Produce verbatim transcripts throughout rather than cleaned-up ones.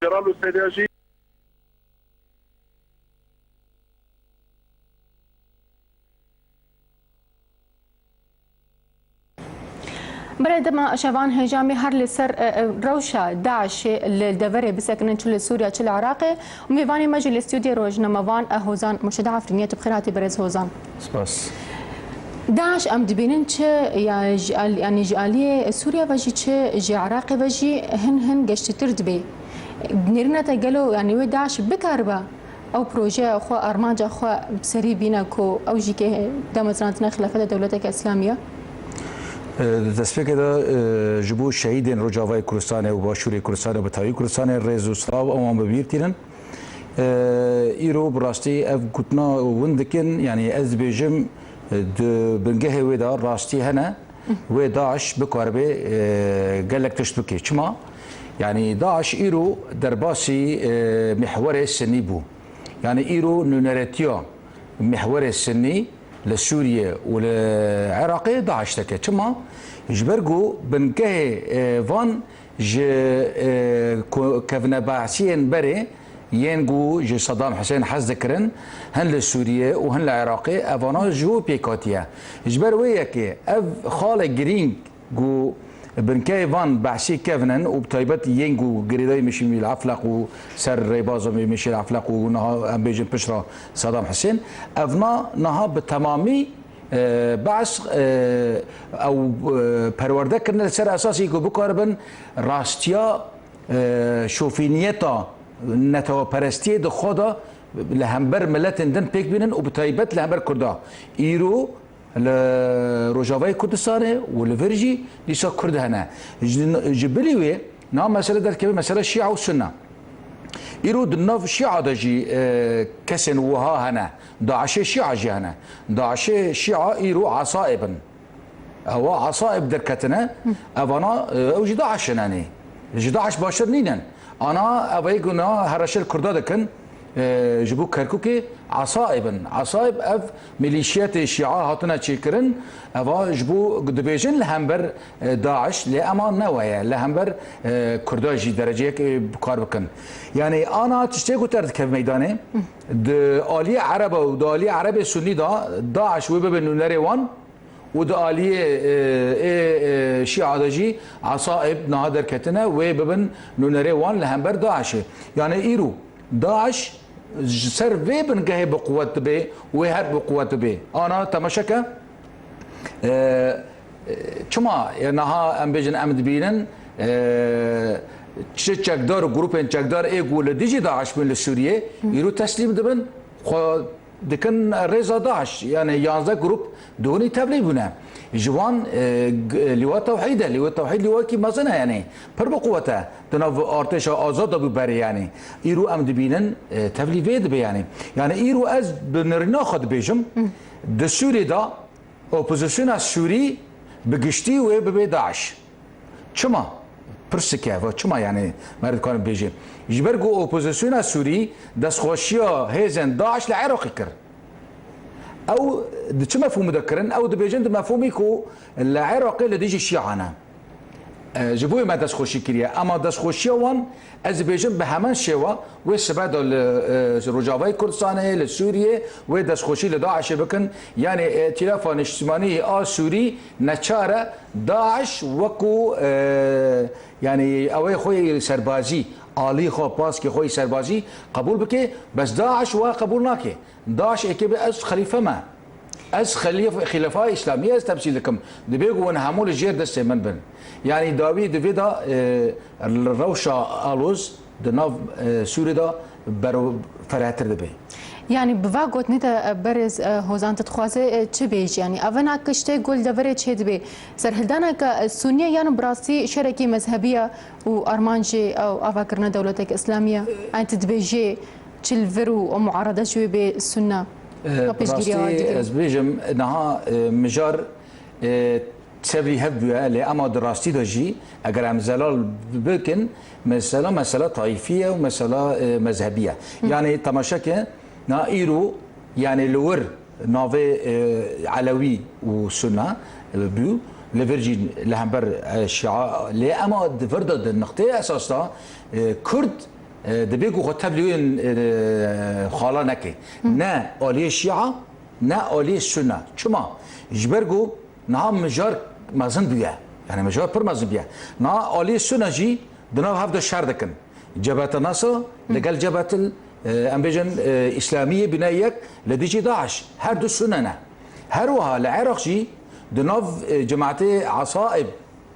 Ceral û Sêrya jî. Belê dema şevan hêja me her li ser, e, e, rewşa DAIŞê li deverê bisekinin çi li Sûriya çi li Iraqê û mêvanê me jî li stûdyê rojnamevan, e, Hozan Murşid Afrîniyê tu bi xêr hatî berêz Hozan. Spas. DAIŞ em dibînin çi ya ji al-, yanî ji aliyê Sûriya ve jî çi ji Iraqê ve jî hin hin geştitir dibe. Nêrîna te gelo yanî wê DAIŞ bikaribe ew projeya xwe, armanca xwe bi serî bîne ku ew jî ke damezrandina xilafeta dewleteke Îslamî ye? E, di destpêkê de, e, ji bo şehîdên Rojavayê Kurdistanê û Başûrê Kurdistanê û bi tevî Kurdistanê rêz û silav ewan bi bîr tînin. E, îro bi rastî ev gotina win dikin, yanî ez dibêjim, e, di bingehê wê de rastî hene, wê DAIŞ bikaribe, e, gelek tişt bike. Çima? Yanî DAIŞ îro derbasî, e, mihwerê Sinnî bû. Yanî îro nûneretiya mihwerê Sinnî li Sûriye û li Iraqê DAIŞ dike. Çima? Ji ber ku bingehê, e, van ji, e, ku-, kevnebehsiyên berê yên ku ji Saddam Husên hez dikirin, hin li Sûriye û hin li Iraqê, evana ji wî pêk hatiye. Ji ber wê yekê ev xalê girîng ku binkeyê van behsî kevin in û bi taybet yên ku girêdayî Mişîl Efleq û ser rêbaza Mişîl Efleq û niha em bêjin piştre Saddam Husên, evna niha bi temamî, e, behs, e, ew, e, perwerde kirine li ser esasî ku bikaribin rastiya, e, şofîniyeta neteweperestiyê di xwe de li hember miletên din pêk bînin û bi taybet li hember Kurda. Îro li Rojavayê Kurdistanê û li vir jî dîsa Kurd hene. Ji, ji bilî wê niha mesele derdikeve mesela Şîa û Sunne. Îro di nav Şîa de jî, e, kesên wiha hene. DAIŞê Şîa jî hene. DAIŞê Şîa îro esaib in. Ewa esaib derketine, evana, e, ew jî DAIŞ in, yanî. Ji DAIŞ baştir nînin. Ana ev ê guna hereşê li Kurda dikin, e, ji bo Kerkûkê esaib in. Esaib ev milîşiyetê Şîa hatine çêkirin, eva ji bo dibêjin li hember, e, DAIŞ, lê ema ne we ye, li hember, e, Kurda jî dereceyek, e, bi kar bikin. Yanî ana tiştê ku derdikeve meydanê, di aliyê Ereba û di aliyê Erebê Sunnî de DAIŞ wê bibe nûnerê wan, û di aliyê, e, ê, e, Şîa de jî esaib niha derketine, wê bibin nûnerê wan li hember DAIŞê. Yanî îro DAIŞ ji ser vê bingehê bi quwet dibe, wê her bi quwet dibe. Ana temaşe ke, e, e, çima, e, niha em bêjin em dibînin, e, çi çekdar û grûpên çekdar ê ku li dijî DAIŞ bûn li Sûriyê, îro teslîm dibin, xwe dikin rêza DAIŞ, yanî yanzdeh grûp di hunî tevlî bûne. Ji wan, e, g-, Lîwa Tewhîd e. Lîwa Tewhîd lîwakî mezin e, yanî pir bi quwet e. Di nav artêşa azad de bû berê, yanî. Îro em dibînin, e, tevlî vê dibe, yanî. Yanî îro ez bi nirîna xwe dibêjim, di Sûrî de opozisyona Sûrî bi giştî wê bibe DAIŞ. Çima? Pirsike, va çima, yanî, me dikare bêje? Ji ber ku opozisyona Sûrî destxweşiya hêzên DAIŞ li Iraqê kir. Ew di çi mefhûmî de kirin? Ew dibêjin di mefhûmî ku li Iraqê li dijî Şîa ne. E, ji bo me destxweşî kiriye. Ema destxweşiya wan, ez dibêjim bi heman şêwa, wê sibe de li, e, Rojavayê Kurdistanê, li Sûriyê, wê destxweşî li DAIŞê bikin. Yanî Îtîlafa Niştimanî a Sûrî neçar e DAIŞ wekû, e, yanî ew ê xwe yê serbazî, alî xwe, paskê xwe yê serbazî qebûl bike, bes DAIŞ wa qebûl nake. DAIŞ ê kê be ez xelîfe me. Ez xelîf-, Xîlefa Îslamî ez temsîl dikim. Dibê ku hûn hemû li jêr destê min bin. Yanî dawî di vê de, e, rewşa aloz di nav, e, Sûrê de bero-, ferehtir dibe. Yanî bi va gotinê te, e, berêz, e, Hozan, tu dixwaze, e, çi bêjî? Yanî evena kiştê ku li deverê çêdibe, serhildaneke, e, Sunniye yan bi rastî şerekî mezhebî ye û armancê ew avakirina dewleteke Îslamî ye? Yanî tu dibêjî çi li vir û muarede ji wê bê Sunne? E, Ka bi pêşgiriya rastî digire. Ez bêjim, niha, e, mijar, e, tevlî hev bûye, lê ema di rastî de jî, eger em zelal bikin, mesela, mesela taîfî ye û mesela, e, mezhebî ye. Hı. Yanî temaşe ke, na îro, yanî li wir navê, e, Elewî û Sunne, e, bû, li vir jî li hember, e, Şia, lê ema di vir de di niqteyê esas de, e, Kurd e, divê ku xwe tevlî wê, e, xala neke. Ne aliyê Şîa, ne aliyê Sunna. Çima? Ji ber ku niha mijar mezin bûye. Yani mijar pir mezin bûye. Niha aliyê Sunna jî di nav hev de şer dikin. Cebheta Nasra li gel Cebhetil, e, em bêjin, e, Îslamiyê bîne yek li dijî DAIŞ. Her du Sunne ne. Her wiha li Iraq jî di nav, e, cemaetê Esaib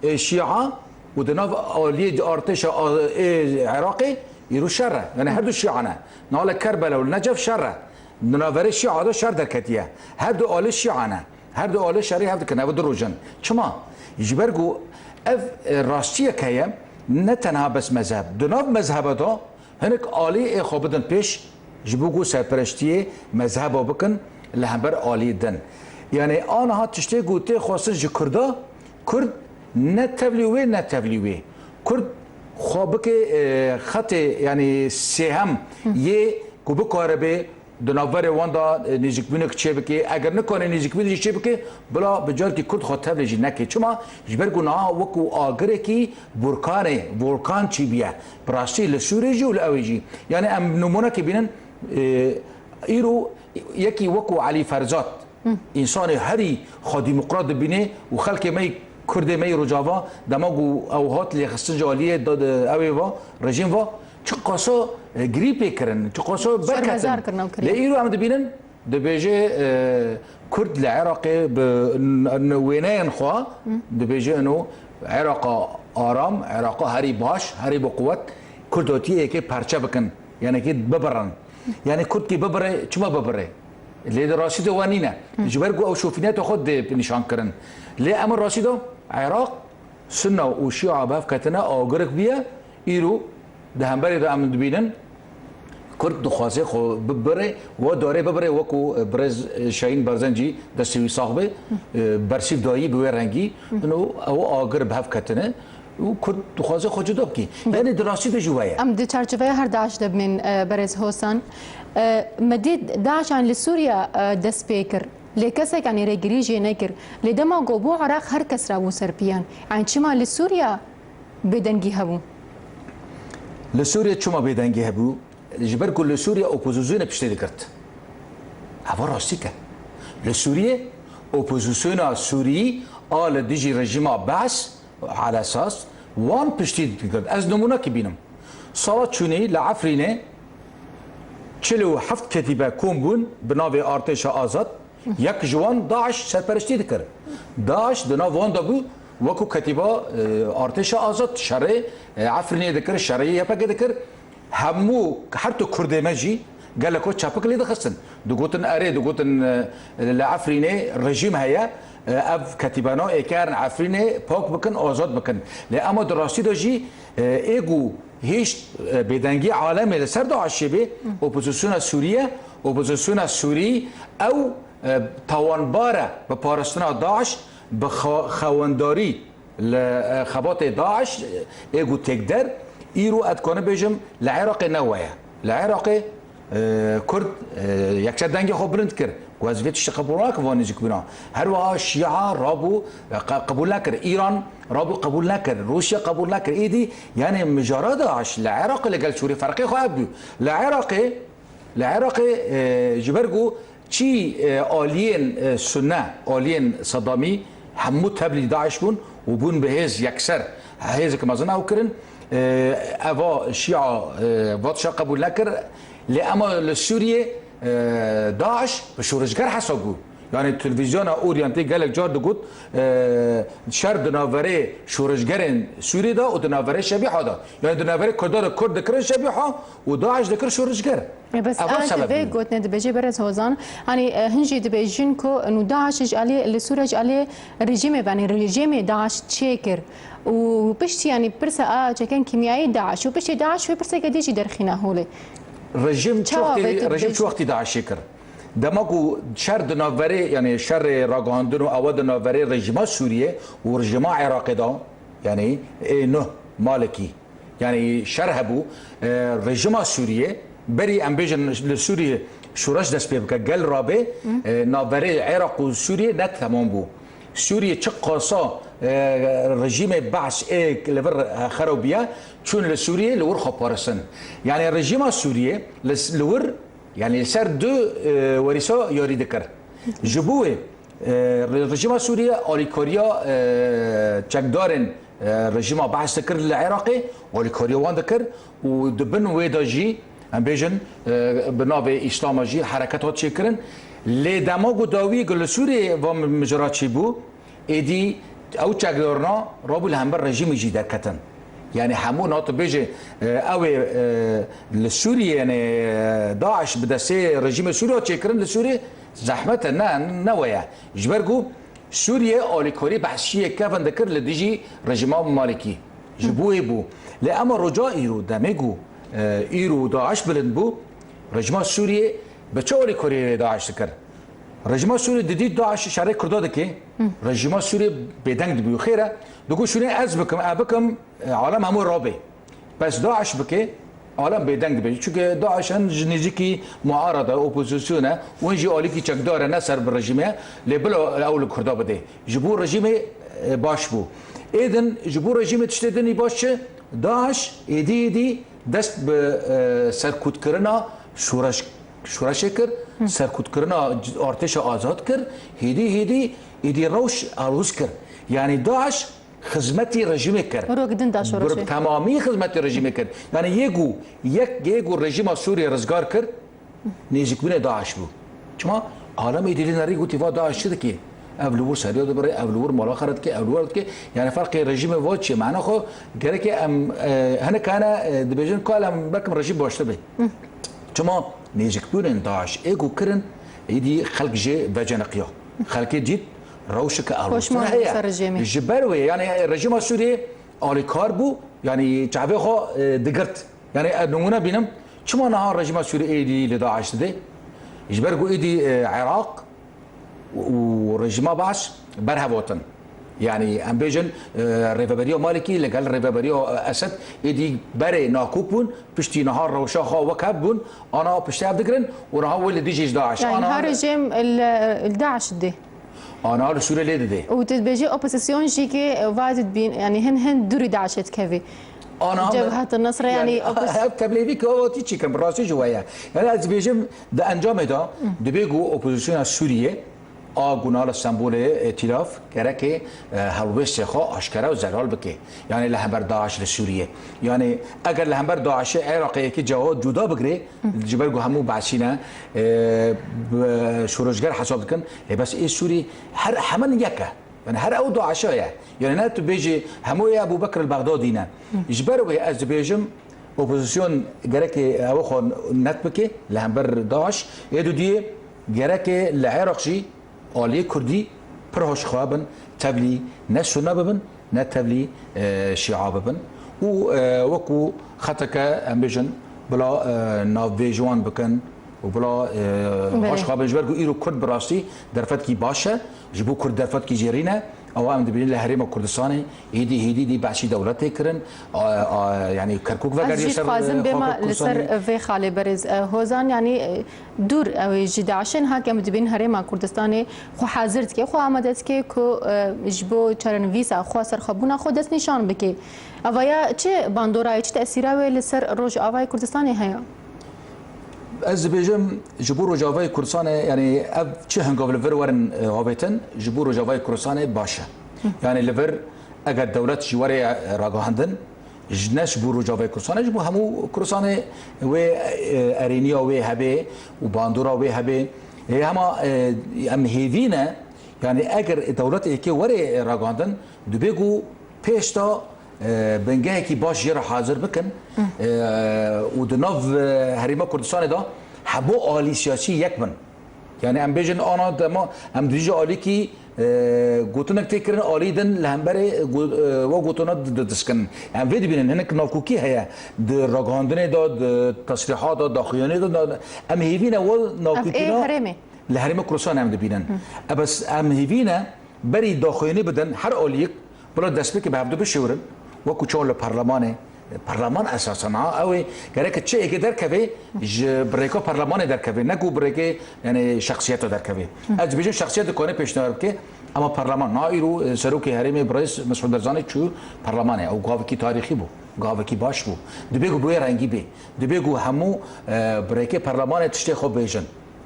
ê Şîa û di nav aliyê artêşa a-, ê Iraqê îro şer e. Yani her du Şîa ne. Niha li Kerbela û li Necef şer e. Di navberê Şîa de şer derketiye. Her du alî Şîa ne. Her du alî şerî hev dikin. Ev du roj in. Çima? Ji ber ku ev, e, rastiyek heye, ne tenha bes mezheb. Di nav mezheba de hinek alî ê xwe bidin pêş, ji bo ku serpereştiyê mezheba bikin li hember alî din. Yani aniha tiştê ku tê xwestin ji Kurda, Kurd ne tevlî wê ne tevlî wê. Kurd xwe bike, e, xetê, yani sêhem yê ku bikare bê di navberê wan de, e, nêzîkbûnek çêbike. Eger nikare nêzîkbûnek jî çêbike, bila bi carekî Kurd xwe tevlî jî neke. Çima? Ji ber ku niha wekû agirekî burkanê, volkan çêbûye. Bi rastî li Sûrê jî û li ewê jî. Yani em nimûnekê bînin, e, îro yekî wekû Elî Ferzad, însanê herî xwedîmokrat dibîne û xelkê me yî, Kurdê me yî Rojava, dema ku ew hat lêxistin ji aliyê da-, de-, ewê va, rejîm va, çiqasa, e, girî pê kirin, çiqasa berketin. Şermezar kirin ew kirî. Lê îro em dibînin, dibêje, e, Kurd li Iraqê bi n-, n-, wêneyên xwe, dibêje ino Iraqa aram, Iraqa herî baş, herî bi quwet, Kurd hatiye yekê perçe bikin, yanekî bibirin. Yani Kurdkî bibire, çima bibire? Lê di rastî de wan nîne. Ji ber ku ew şofîniyeta xwe dê nîşan kirin. Lê em rastî de Iraq, Sunna û Şîa bi hev ketine, agirek bûye, îro di hemberê de em dibînin, Kurd dixwaze xwe bibire, we darê bibire, wekû, e, birêz, e, Şahîn Berzencî, destê wî sax be, e, bersîv dayî bi wê rengî, ino ew agir bi hev ketine. û Kurd dixwaze xwe cuda bike. Belê. Yanî di rastî de jî we ye. Em di çarçoveya her DAIŞ de bimên, e, berêz Hosan. E, me dît DAIŞ an li Sûriye, e, dest pê kir. Lê kesek, yanî rêgirî jê nekir. Lê dema ku bû Iraq her kes rabû ser piyan. Yanî çima li Sûriye bêdengî hebû? Li Sûriye çima bêdengî hebû? Ji ber ku li Sûriye opozîsyonê piştê digirt. Heva rastîk e. Li Sûriye opozîsyona Sûrî a li dijî rejîma Beas Alesas wan piştî digirt. Ez nimûnekî bînim. Sala çûnî li Efrînê çil û heft ketîbe kom bûn bi navê Artêşa Azad. Yek ji wan DAIŞ serperiştî dikir. DAIŞ di nav wan de bû, wekû ketîba, e, Artêşa Azad şerê, e, Efrînê dikir, şerê Y P G dikir. Hemû her tu Kurdê me jî gelek we çepik lê dixistin. Digotin erê, digotin, e, li Efrînê rejîm heye, e, ev ketîbena ê kerin Efrînê pak bikin, azad bikin. Lê ema di rastî de jî, e, ê ku hêşt, e, bêdengî alemê li ser DAIŞê bê, opozîsyona Sûriye, opozîsyona Sûrî, ew, e, tawanbar e bi parastina DAIŞ, bi xew-, xewendarî li, e, xebatê DAIŞ, e, ê ku têkder, îro ez dikarim bêjim, li Iraqê ne we ye. Li Iraqê, e, Kurd, e, yekser dengê xwe bilind kir. Ku ez vê tiştê qebûl nakim, van nêzîkbûna. Her wiha Şîa rabû, e, qe-, qebûl nekir. Îran rabû qebûl nekir. Rûsya qebûl nekir. Êdî, yanî mijara DAIŞ li Iraqê li gel Sûrî ferqê xwe hebû. Li Iraqê Li Iraqê, e, ji ber ku çî, e, aliyên, e, Sunne, aliyên Sedamî hemû tevlî DAIŞ bûn û bûn bi hêz yekser. Hêzek mezin ew kirin. E, eva Şîa, e, vatişa qebûl nekir. Lê ema li Sûriyê, e, DAIŞ bi şoreşger hesab bû. Yani televîzyona Orient gelek car digot, e, şer di navberê şoreşgerên Sûrî de û di navberê Şebîha de. Yani di navberê Kurda de Kurd dikirin Şebîha û DAIŞ dikir şoreşger. E, bes Eva an tu sebeb vê bû. Gotinê dibêjê berêz Hozan, hani, e, hin jî dibêjin ku nû DAIŞ ji alî, li Sûre ji alî rejîmê ve, yani rejîmê DAIŞ çêkir. Û piştî, yani pirsa a çekên kîmyayî DAIŞ û piştî DAIŞ wê pirseke dî jî derxîna holê. Rejîm çi Çawa wextî, vê tu rejîm çi dibêjî? Wextî DAIŞê kir? Dema ku şer di navberê, yani şerê ragihandin û ewa di navberê rejîma Sûriyê û rejîma Iraqê de, yani ê nuh Malikî, yani şer hebû, e, rejîma Sûriyê, berî em bêjin li Sûriyê şoreş dest pê bike, gel rabe, e, navberê Iraq û Sûriyê ne temam bû. Sûriyê çi qasa E, rejîmê Be'ş ê li vir xerobiye, çûn li Sûriyê li wir xwe paristin. Yani rejîma Sûriyê li, li wir, yani li ser du, e, werîsa yarî dikir. Ji bo wê, e, re-, rejîma Sûriyê alîkariya, e, çekdarên, e, rejîma Be'ş dikir li Iraqê, alîkariya wan dikir û di bin wê de jî, em bêjin, e, bi navê Îslama jî hereket hat çêkirin. Lê dema ku dawî ku li Sûriyê va mi-, mijara çêbû, êdî ew çekdarina rabû li hember rejîmê jî derketin. Yani hemû na tu bêjî, e, ew ê, e, li Sûriyê, yani, e, DAIŞ bi destê rejîmê Sûriyê çêkirin li Sûriyê zehmet e, ne, ne we ye. Ji ber ku Sûriye alîkarî behsiyê kevin dikir li dijî rejîma Malikî. Ji bo wê bû. Lê ema roja îro, demê ku, e, îro DAIŞ bilind bû, rejîma Sûriye bi çi alîkarî DAIŞ dikir? Rejîma Sûriye didî DAIŞ şerê Kurda dike, rejîma Sûriye bêdeng dibû. Xêr e, digot şûnê ez bikim, e bikim, e, alem hemû rabê. Bes DAIŞ bike, alem bêdeng dibe. Çunke DAIŞ hin ji nêzîkî muarada, opozîsyon e, û hin jî alîkî çekdar e, ne ser bi rejîmê ye, lê bila ew li Kurda bidê. Ji bo rejîmê, e, baş bû. Êdin, ji bo rejîmê tiştê din î baş çi? DAIŞ êdî êdî dest bi, e, serkûtkirina şoreş, şoreşê kir, serkûtkirina artêşa azad kir, hêdî hêdî êdî rewş alûz kir. Yani DAIŞ xizmetî rejîmê kir. Rok din da şoreşê. Bi temamî xizmetî rejîmê kir. Yani yê ku yek, yê ku rejîma Sûriyê rizgar kir, nêzîkbûnê DAIŞ bû. Çima? Alem êdî lê nerî gotî va DAIŞ çi dike? Ev li wir seriya dibire, ev li wir mala xera dike, ev li wir dike. Yani ferqê rejîmê va çi ye? Mana xwe gereke em, e, hinek hene, e, dibêjin ka em bekim rejîm baştir be. Çima? Nêzîkbûnên DAIŞ ê ku kirin, êdî xelk jê veceniqiya. Xelkê dît rewşeke Koşmar aloztir bû heye. Ser rejîmê. Ji ber wê, yani, e, rejîma Sûriyê alîkar bû, yani çavê xwe, e, digirt. Yani, e, nimûne bînim, çima niha rejîma Sûriyê êdî li DAIŞ dide? Ji ber ku êdî, e, Iraq û rejîma Be'ş berhev hatin. Yani, em bêjin, e, rêveberiya Malikî li gel rêveberiya, e, Esed êdî berê nakok bûn, piştî niha rewşa xwe wek hev bûn, ana piştî hev digirin û niha wê li dijî ji DAIŞ. Yani, ana her rejîm li, li DAIŞ dide. Ana li Sûriyê lê didê. Û tu dibêjî opozîsyon jî kê va dibîn, yani hin hin dûrî DAIŞê dikevî. Ana Cebhet Nusra, yani, yani, opos- ev tevlêvî ki o tî çikin, bi rastî ji we ye. Yani ez dibêjim di encamê de, dibê ku opozîsyona Sûriyê a guna li Stenbolê, e, tîlaf, gereke, e, helwêstê xwe aşkere û zelal bike. Yani li hember DAIŞ li Sûriyê. Yani eger li hember DAIŞê Iraqê yekî cewa cuda bigirê, Ji ber ku hemû Be'sî ne, e, bi şoreşger hesab dikin. Lê bes ê Sûrî her hemin yek e. Yani her ew DAIŞe ye. Yani ne tu bêjî hemû ê Ebû Bekir el-Bexdadî ne. Ji ber wê ez dibêjim, opozîsyon gereke ew xwe net bike li hember DAIŞ. Ê dudiyê gereke li Iraq jî aliyê Kurdî pir hoşxwe bin, tevlî ne Sunne bibin, ne tevlî, e, Şîa bibin. Û, e, wekû xeteke, em bêjin, bila, e, navbêj wan bikin û bila, e, Belê. hoşxwe bin. Ji ber ku îro Kurd bi rastî derfetkî baş e, ji bo Kurd derfetkî jêrîn e. Ewa em dibînin li Herêma Kurdistanê, Êdî, hêdî dî behsî dewletê kirin. A, a, yani Kerkûk vegeriye ser, e, xakê Kurdistanê. Ez jî dixwazim bêma li ser vê xalê berêz, e, Hozan, yani, e, dûr ew ê ji DAIŞê, niha em dibînin Herêma Kurdistanê xwe hazir dike, xwe amade dike ku, e, ji bo çarenivîsa xwe, serxwebûna xwe destnîşan bike. Evaya çi bandorayê, çi tesîra wê li ser Rojavayê Kurdistanê heye? Ez dibêjim, ji bo Rojavayê Kurdistanê, yani ev çi hingov li vir werin, e, avêtin, ji bo Rojavayê Kurdistanê baş e. Yani li vir eger dewlet jî were, e, ragihandin, ji, ne ji bo Rojavayê Kurdistanê, ji bo hemû Kurdistanê wê, e, erêniya wê hebe û bandora wê hebe. Ê hema, e, em hêvî ne, yani eger dewlet êkê were, e, ragihandin, dibê ku pêş de, e, bingehekî baş jê re hazir bikin, e, û di nav, e, Herêma Kurdistanê de hemû alî siyasî yek bin. Yani em bêjin ana dema em di vî alîkî, e, gotinek tê kirin, alî din li hemberê, e, go-, e, we gotina di-, di-, diskinin. Em vê dibînin, hinek nakokî heye di ragihandinê de, di tesrîha de, daxuyaniyê de, em hêvî ne we Ev ê nakokîna herêmê. li Herêma Kurdistanê em dibînin. E bes em hêvî ne berî daxuyanî bidin her aliyek, bila dest pê ke bi hevdu bişêwirin, wekû çawa li parlemanê, Perleman esasen ha, ew ê gereke çi êkê derkeve, ji bi rêka perlemanê derkeve, ne ku bi rêkê, yani, şexsiyeta derkeve. Ez dibêjim şexsiyet dikare pêşniyar bike, ama perleman, na îro, e, serokê herêmê birêz Mesûd Barzanî çû perlemanê, ew gavekî tarîxî bû, gavekî baş bû. Dibê ku bi wê rengî bê. Dibê ku hemû, e, bi rêkê perlemanê tiştê xwe bêjin.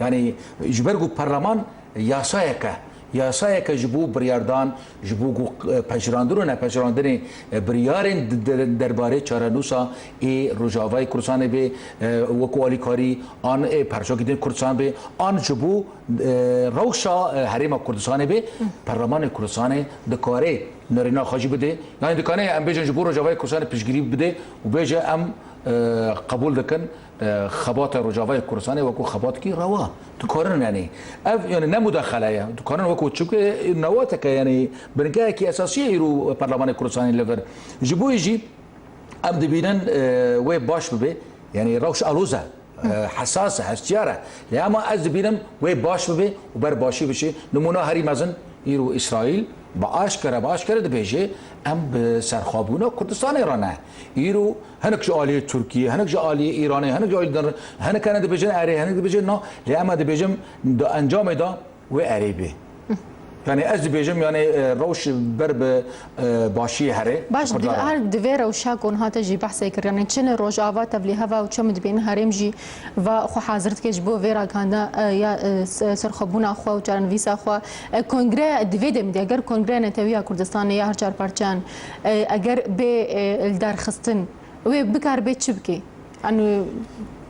Yani, ji ber ku perleman yasayeke, yasayeke ji bo biryardan, ji bo ku, e, pejirandin û nepejirandinê, e, biryarên d-, d-, derbarê çarenûsa ê Rojavayê Kurdistanê bê, e, wekî alîkarî, an ê parçakî din Kurdistan bê, an ji bo, e, rewşa, e, Herêma Kurdistanê bê, Perlemanê Kurdistanê dikare nirêna xwe jî bide. Yani dikare em bêjin ji bo Rojavayê Kurdistanê piştgirî bide û bêje em, e, qebûl dikin, e, xebata Rojavayê Kurdistanê wekî xebatekî rewa. Dikarin yani. Ev yani ne mudaxele ye. Dikarin wekî çimkî newateke yani bingehekî esasî ye îro Perlemanê Kurdistanê li vir. Ji bo yê jî em dibînin, e, wê baş bibe. Yani rewş aloz e. E, hesas e, hestiyar e. Lê ama ez dibînim wê baş bibe û ber başî bişî. Nimûna herî mezin îro Îsraîl bi aşkere, bi aşkere dibêje, em bi serxwebûna Kurdistanê re ne. Îro hinek ji aliyê Tirkiyê, hinek ji aliyê Îranê, hinek ji aliyê din re, hinek hene dibêjin erê, hinek dibêjin na. Lê em dibêjim di encamê de wê erê bê. Yani ez dibêjim, yani, e, rewş ber bi, e, başiyê here. Baş, di, her di vê rewşa ku niha te jî behsê kir, yani çi li Rojava tevlî hev e û çi em dibînin herêm jî va xwe hazir dike ji bo vê ragihandina, e, ya, e, se-, serxwebûna xwe û çarenivîsa xwe. E, kongre di vê demê de, eger Kongreya Netewî ya Kurdistanê ya her çar parçeyan, e, eger bê, e, lidarxistin, wê bikaribe çi bike? Eno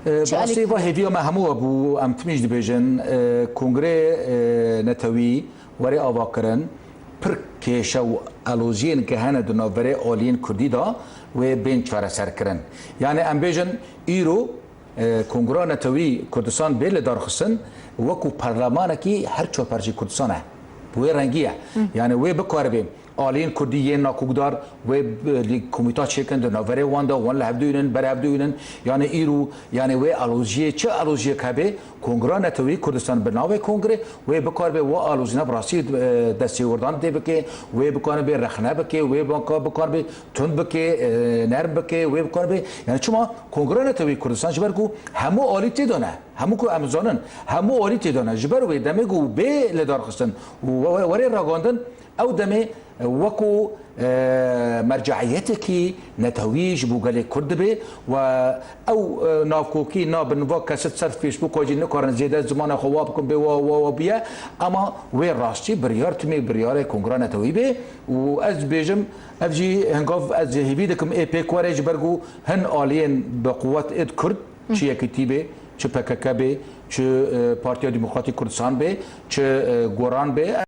E, çi bi rastî alîkar va e? Hêviya me hemû bû, em timî jî dibêjin, e, Kongrê, e, Netewî were avakirin, pir kêşe û aloziyên ke hene di navberê aliyên Kurdî de wê bên çareserkirin. Yani em bêjin îro, e, Kongra Netewî Kurdistan bê lidarxistin wekû perlemanekî her çar parçeyê Kurdistan e. Bi wê rengî ye. Hı. Yani wê bikaribe aliyên Kurdî yên nakokdar wê, e, li komîta çêkin di navberê wan de, wan li hev dûnin, ber hev dûnin. Yani îro, yani wê aloziyê, çi aloziyek hebe, Kongra Netewî Kurdistan bi navê kongre, wê bikaribe wa alozîna bi rastî, e, destêwerdan tê bike, wê bikaribe rexne bike, wê bika-, bikaribe tund bike, e, nerm bike, wê bikaribe, yani çima Kongra Netewî Kurdistan ji ber ku hemû alî tê de ne, hemû ku em zanin, hemû alî tê de ne. Ji ber wê demê ku bê lidarxistin û we-, we-, were ragandin, ew demê, e, wekû, e, merceiyeteke netewî ji bo gelê Kurd dibe û ew, e, navkokî na bi niva kesit ser Facebooka jî nikarin zêde zimana xwe wa bikin bê wa, wa, wa bûye. Ema wê rastî biryar timê biryarê Kongra Netewî bê û ez dibêjim, ev jî hingav ez hêvî dikim ê pêk were ji ber ku hin aliyên bi quwet êd Kurd, çi Yekîtî bê, çi P K K bê, çi, e, Partiya Demokratîk Kurdistan bê, çi, e, Goran bê.